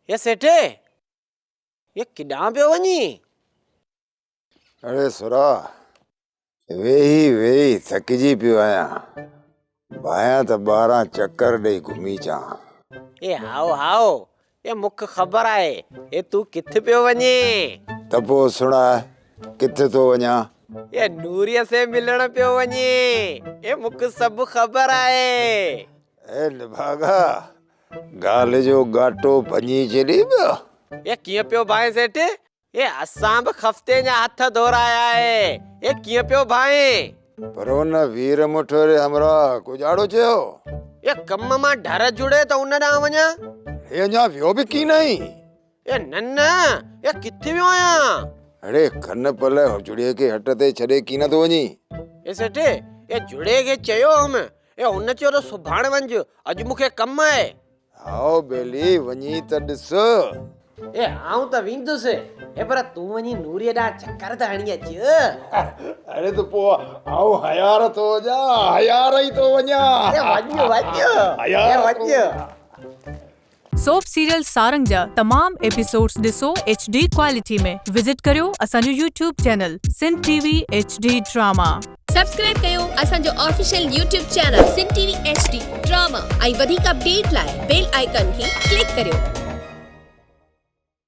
اي سيٺ، اي ڪيڏانهن پيو وڃين؟ اڙي سرا، ويهي ويهي ٿڪجي پيو آهيان. ڀانيان ته ٻاهران چڪر ڏئي گهمي اچان. اي هائو هائو، اي مون کي خبر آهي، اي تون ڪٿ پيو وڃين؟ ته پوء سڻاء، ڪٿ ٿو وڃان؟ اي نوريء سين ملڻ پيو وڃين، اي مون کي سڀ خبر آهي. اي نڀاڳا، ڳالهه جو ڳاٽو ڀڃي ڇڏي پيو. اي ڪيئن پيو ڀانئين سيٺ؟ اي اسان به خفتين جا هٿ ڌورايا آهي. اي ڪيئن پيو ڀانئين؟ پر ان وير مٺوري همراهه ڪجاڙو چيو. اي ڪم مان ڍر جڙي ته ان ڏانهن وڃان. اي اڃا ويو به ڪين آهين؟ اي نه نه، اي ڪٿي ويو آهيان؟ اڙي کن پل جڙي کي هٽ تي ڇڏي ڪين ٿو وڃين؟ اي سيٺ، اي جڙي کي چيو هوم، اي هن چيو ته سڀاڻي وڃج، اڄ مون کي ڪم آهي. هائو ٻيلي، وڃي ته ڏس. اي آئون ته ويندس، اي پر تون وڃي نوريء ڏانهن چڪر ته هڻي اچ. اڙي ته پوء آئون هيار ٿو وڃان، هيار ئي ٿو وڃان. اي وڃ وڃ، اي وڃ. سوپ سيريل سارنگ جا تمام ايپيسوڊز ڏسو ايڇ ڊي ڪوالٽي ۾ وزٽ ڪريو اسان جو YouTube channel Sindh T V H D drama. Subscribe ڪيو اسان جو official YouTube channel Sindh T V H D drama ۽ وڌيڪ اپڊيٽ لاء بيل آئيڪان کي ڪلڪ ڪريو.